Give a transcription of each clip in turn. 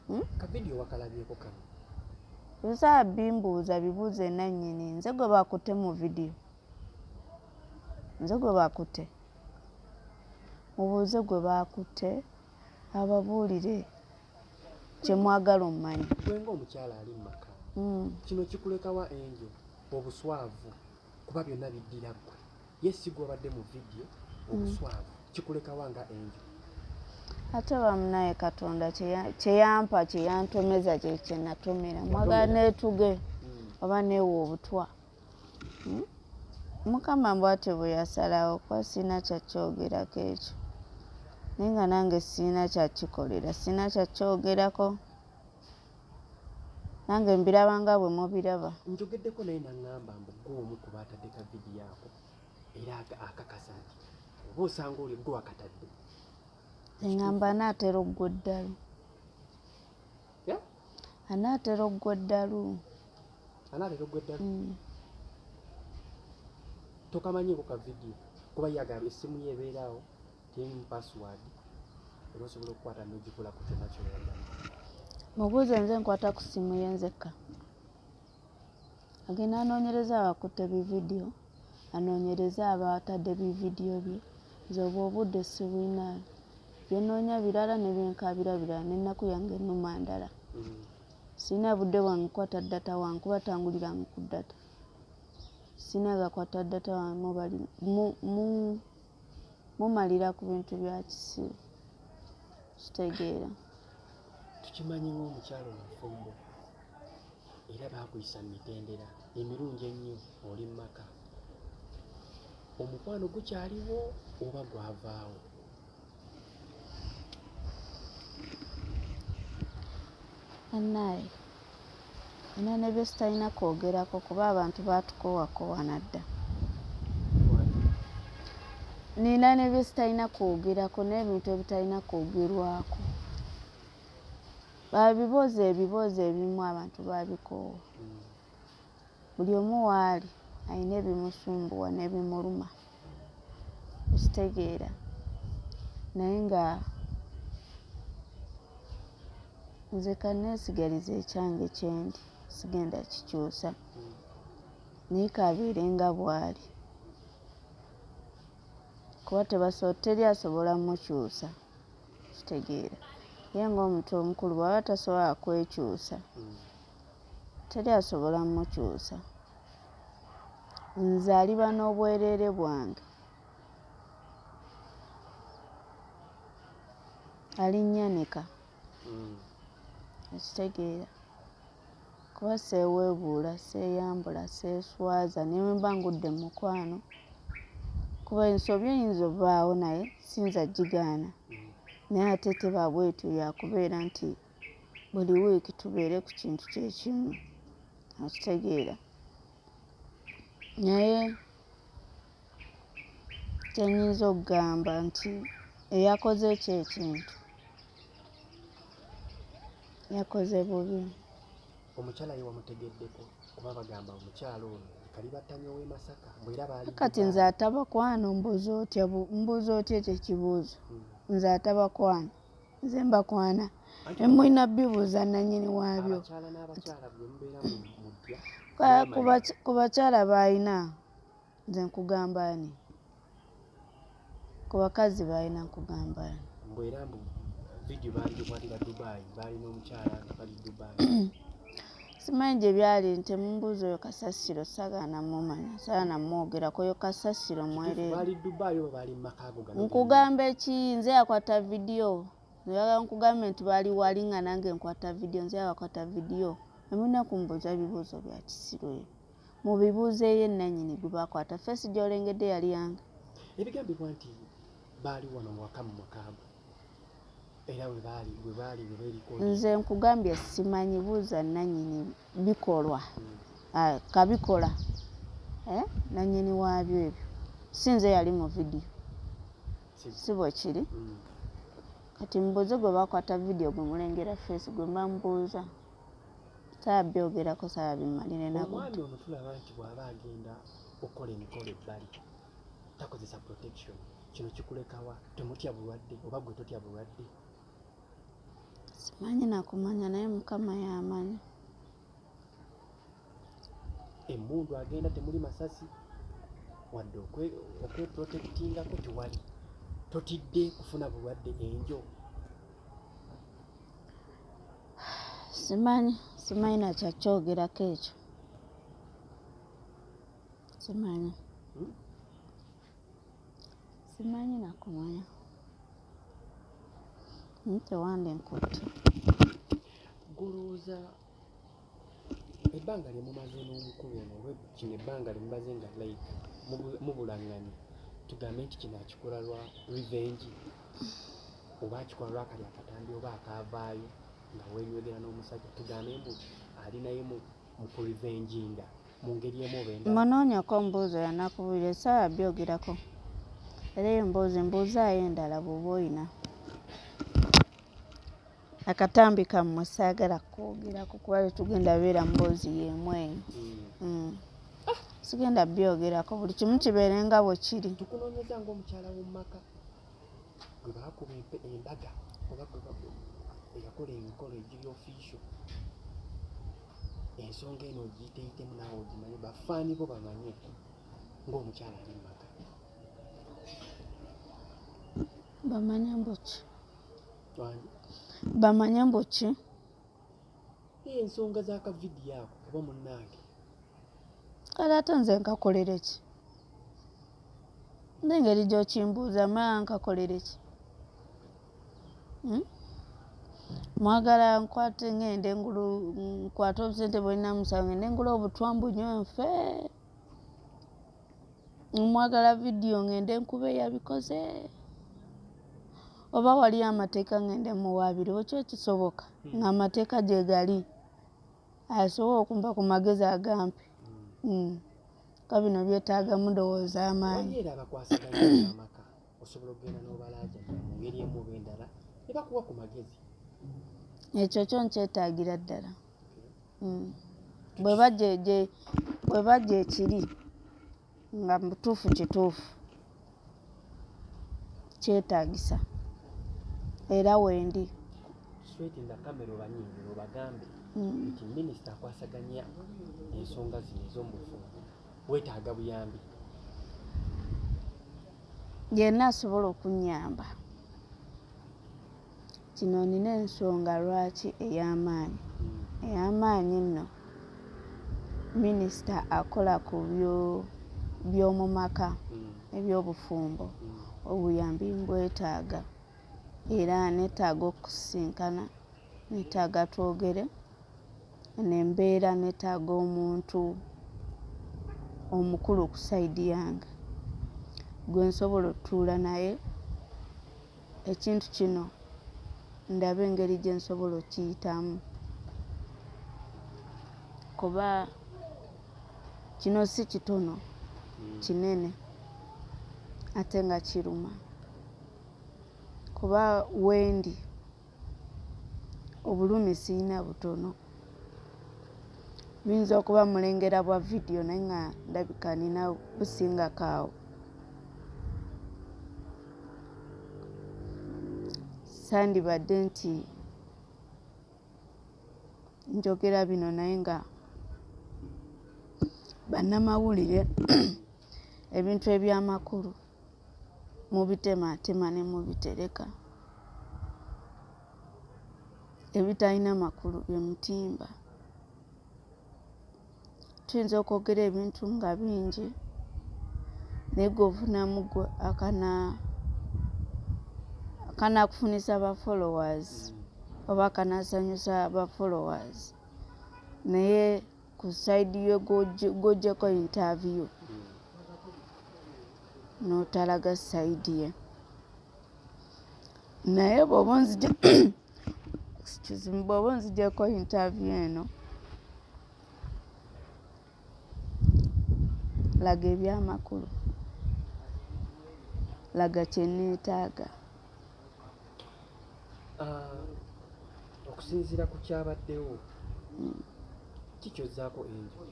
Hmm? Ka vidiyo wakalabyeko kano? Nsa bimbuuza bibuuze nannyini. Nze gwe bakutte mu vidiyo, nze gwe bakutte. Mubuuze gwe bakutte ababuulire kyemwagala omumanya. Gwe ng'omukyala ali mu maka, kino kikulekawa enjo obuswavu, kuba byonna biddira ggwe, ye si gwe wabadde mu vidiyo? Obuswavu kikulekawa nga enjo? Ate bamunaye, Katonda kyeyampa, kyeyantomeza, kye kyenatomera. Mwagala neetuge oba neewa obutwa? Hmm? Mukama bwatyo bwe yasalawo, kuba sirina kyakyogerako ekyo, naye nga nange sirina kyakikolera, sirina kyakyogerako. Nange mbiraba nga bwe mubiraba. Njogeddeko naye naŋŋamba mbu gwe omu ku baatadde ka vidiyo ako, era akakasa nti oba osanga oli gwe wakatadde. Eŋŋamba anaatera oggwa eddalu. Yeah? Anaatera oggwa eddalu. Anaatera oggwa eddalu? Tokamanyiiko ka vidiyo, kuba ye agamba essimu ye ebeeraawo terimu password, era osobola okukwata n'ogikolako kyonna kyoyagala. Mubuuze nze nkwata ku ssimu ye nzekka. Agenda anoonyereza abakutte bividiyo, anoonyereze abatadde bividiyo bye. Nze obwo obudde sibulina. Byenoonya birala, ne byenkaabira birala, n'ennaku yange ennuma ndala. Sirina budde bwange kukwata data wange, kuba tanguliranga ku data. Sirina gakwata data wange mumalira ku bintu bya kisiru. Kitegeera. Tukimanyi ng'omukyala omufumbo, era baakuyisa mu mitendera emirungi ennyo, oli mu maka. Omukwano gukyaliwo oba gwavaawo? Annaye, nina ne bye sitalina kwogerako, kuba abantu baatukoowakowa nadda. Nina ne bye sitalina kwogerako n'ebintu ebitalina kwogerwako. Babiboozi, ebiboozi ebimu abantu babikoowa. Buli omu waali alina ebimusumbuwa n'ebimuluma. Okitegeera? Naye nga nze kanneesigalize ekyange kyendi, sigenda kikyusa. Naye k'abeere nga bw'ali. Kuba teri asobola mmukyusa. Kitegeera? Ye ng'omuntu omukulu bw'aba tasobola kwekyusa, teri asobola mmukyusa. Nze aliba n'obwereere bwange. Alinnyanika. Okitegeera? Kuba seeweebuula, seeyambula, seeswaza, ne bwe mba ngudde mu mukwano. Kuba ensobi eyinza ovaawo, naye siyinza gigaana. Naye ate teba bwetyo yakubeera nti buli wiiki tubeere ku kintu kyekimu. Okitegeera? Naye kye nnyinza okugamba nti eyakoze ekyo ekintu yakoze bubi. Omukyala ye wamutegeddeko? Kuba bagamba omukyala ono kalibattanyi ow'e Masaka, mbu era baali Kati nze atabakwano, mbuuza otya mbuuza otya ekyo ekibuuzo? Nze atabakwana, nze mbakwana? Emulina bibuuza nannyini waabyo. Abakyala n'abakyala bwe mubeera mu ddya. Ku bakyala b'alina, nze nkugamba ani? Ku bakazi b'alina, nkugamba ani? Mbu era mbu vidiyo baali gikwatira Dubai, baalina omukyala nga bali Dubai. Simanyi gye byali. Nti mumbuuza oyo kasasiro, saagala mumanya, saagala mwogerako. Oyo kasasiro mwereere. Baali Dubai oba baali mu maka ago gano? Nkugamba eki? Nze yakwata vidiyo? Oyagala nkugambe nti baali wali nga nange nkwata vidiyo? Nze yabakwata vidiyo? Emulina kumbuuza bibuuzo bya kisiru ebyo, mubibuuzo eyo ennannyini gwe bakwata. Face gy'olengedde yali yange? Ebigambibwa nti baali wano waka mu makaago, era bwe baali bwe baali bwe beeriko. Nze nkugambye simanyi, buuza nannyini bikolwa. Ah, kabikola, eh? Nannyini waabyo ebyo, si nze yali mu vidiyo, si bwe kiri? Kati mubuuze gwe bakwata vidiyo, gwe mulengera face, gwe mba mubuuza. Saaba byogerako, saaba bimalire nabo. Omwami ono tulaba nti bw'aba agenda okukola emikolo ebbali takozesa protection. Kino kikulekawa? Temutya bulwadde, oba gwe totya bulwadde? Simanyi nakumanya, naye Mukama yamanyi. Emmundu agenda temuli masasi wadde okweprotectingako tewali. Totidde kufuna bulwadde enjo? Simanyi, simanyi nakyakyogerako ekyo, simanyi. Simanyi nakumanya, tewandi nkutte. Golowooza ebbanga lye mumaze n'omukulu ono, oba kino ebbanga lye mumaze nga like mubulaŋŋanye, tugambe nti kino akikola lwa revenge oba akikola lwakali akatambi oba akaavaayo nga weenywegera n'omusajja, tugambe mbu ali naye mu kurevenginga mu ngeri emu oba endala? Munoonyako mbuuzo yanakubuulira, essaawa byogerako era eyo mboozi mbuuzaayo endala bw'oba oyina. Akatambi kammwe saagala kwogerako kuba tetugenda beera mboozi y'emu eyo. Sigenda byogerako, buli kimu kibeere nga bwe kiri. Tukunoonyeza ng'omukyala w'omu maka gwe baakuba embaga oba gwe eyakola emikolo egiri official. Ensonga eno ogiyiteeyitemu naawe ogimanye, bafaani bo bamanye ng'omukyala ali mu maka. Bamanye mbu ki? Bamanye mbu ki? Ensonga z'akavidiyo ako kuba munnange. Kale ate nze nkakolere ki? N'engeri gy'okimbuuza maa nkakolere ki? Mwagala nkwate ngende ngulu, nkwate obusente bwolina musango ngende ngula obutwa mbunywe nfe? Mwagala vidiyo ngende nkube yabikoze? Oba waliyo amateeka ngende muwaabire? Bwekyo kisoboka ng'amateeka gye gali, asobola okumpa ku magezi agampe. Ka bino byetaagamu ndowooza amaanyi. Waliyo era abakwasaganya amaka, osobola okugenda n'obalaajanya mu ngeri emu oba endala ne bakuwa ku magezi. Ekyo kyo nkyetaagira ddala. Bwe bajja ekiri nga mutuufu, kituufu kyetaagisa era wendi. Straight in the camera obanyimbira obagambe nti minisita akwasaganya ensonga zino ez'omubufumbo weetaaga buyambi. Yenna asobola okunnyamba, kino nina ensonga lwaki ey'amaanyi, ey'amaanyi nno. Minisita akola ku by'omu maka, ebyobufumbo, obuyambi mbwetaaga era neetaaga okusisinkana, neetaaga twogere nembeera, neetaaga omuntu omukulu ku side yange gwe nsobola otutuula naye ekintu kino ndabe engeri gye nsobola okiyitamu, kuba kino si kitono, kinene ate nga kiruma, kuba wendi obulumi siyina butono. Biyinza okuba mulengera bwa vidiyo naye nga ndabika nina busingako awo. Sandibadde nti njogera bino naye nga bannamawulire ebintu ebyamakulu mubitematema ne mubitereka, ebitalina makulu bye mutimba. Tuyinza okwogera ebintu nga bingi naye gwe ofunamu gwe akanakufunisa ba followers oba akanasanyusa ba followers, naye ku side yo gw'oggyeko interview n'otalaga side ye. Naye bw'oba onzija, excuse me, bw'oba onzigyeko interview eno, laga ebyamakulu, laga kye neetaaga. Okusinziira ku kyabaddewo, kikyozzaako enjo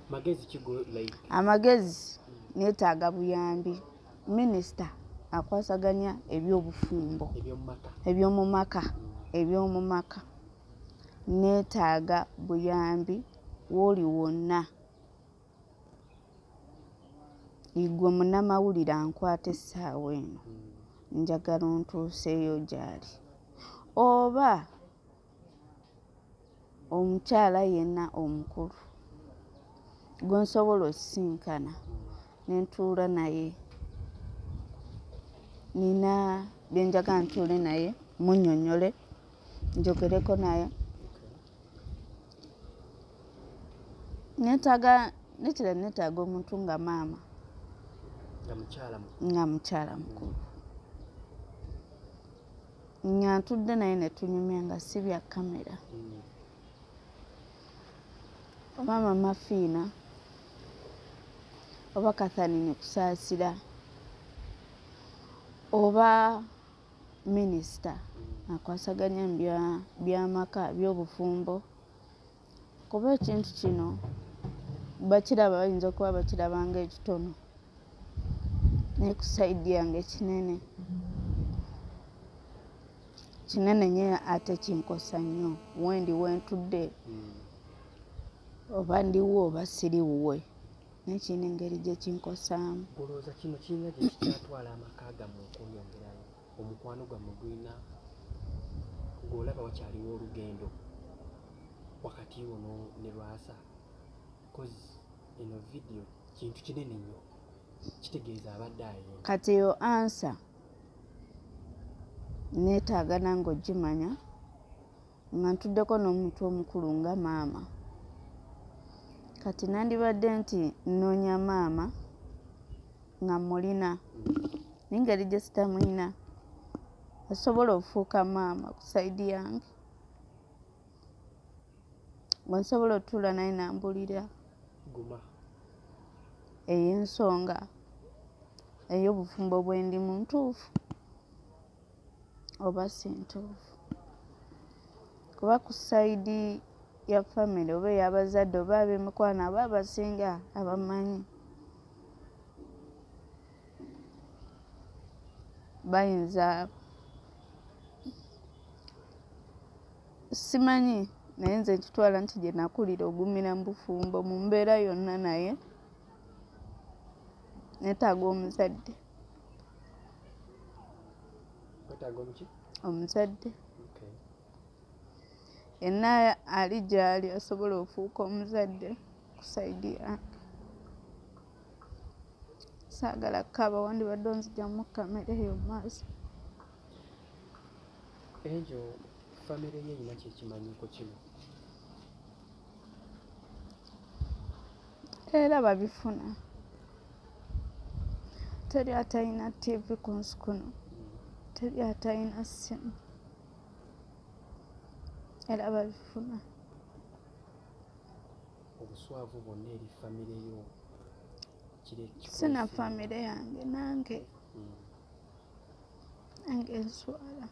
magezi kigo like? Amagezi, neetaaga buyambi, minisita akwasaganya ebyobufumbo, ebyomumaka, ebyomumaka. eby'omu maka, neetaaga buyambi wooli wonna. Igwe munnamawulire ankwata essaawa eno, njagala ontuuseeyo gy'ali, oba omukyala yenna omukulu gwe nsobola osisinkana ne ntuula naye, nina bye njagala ntuule naye munnyonnyole, njogereko naye. Neetaaga nekira, neetaaga omuntu nga maama, nga mukyala mukulu, nga ntudde naye ne tunyumya nga si bya kamera. Oba Mama Fiina oba Catherine Kusaasira oba minisita akwasaganya mu byamaka, byobufumbo, kuba ekintu kino bakiraba, bayinza okuba bakiraba nga ekitono, naye ku side yange kinene kinene nnyo, ate kinkosa nnyo wendi wentudde, oba ndiwo oba siri wuwe, naye kirina engeri gye kinkosaamu. Olowooza kino kirina gye kikyatwala amaka gammwe okweyongerayo? Omukwano gwammwe gulina ng'olaba wakyaliwo olugendo wakati wo ne Lwasa? 'Cause eno vidiyo kintu kinene nnyo, kitegeeza abadde ayo. Kati eyo answer neetaaga nange ogimanya nga ntuddeko n'omuntu omukulu nga maama. Kati nandibadde nti nnoonya maama nga mulina, naye engeri gye sitamulina, asobola ofuuka maama ku side yange nga nsobola otuula naye nambulira guma ey'ensonga ey'obufumbo bwendimu ntuufu oba si ntuufu. Kuba ku side ya family oba ey'abazadde oba ab'emikwano aba abasinga abamanyi bayinza simanyi, naye nze nkitwala nti gye nakulira ogumira mu bufumbo mu mbeera yonna, naye neetaaga omuzadde. Wetaaga omuki? Omuzadde yenna ali gy'ali asobola ofuuka omuzadde ku side yange. Saagala kukaaba, wandibadde onzigyamu kamera eyo mu maaso. Angel, famire ye erina kyekimanyiiko kino? Era babifuna, teri atalina TV ku nsi kuno, teri atalina ssimu, era babifuna. Obuswavu bwonna eri famire yo? Sina famire yange, nange nange nswala.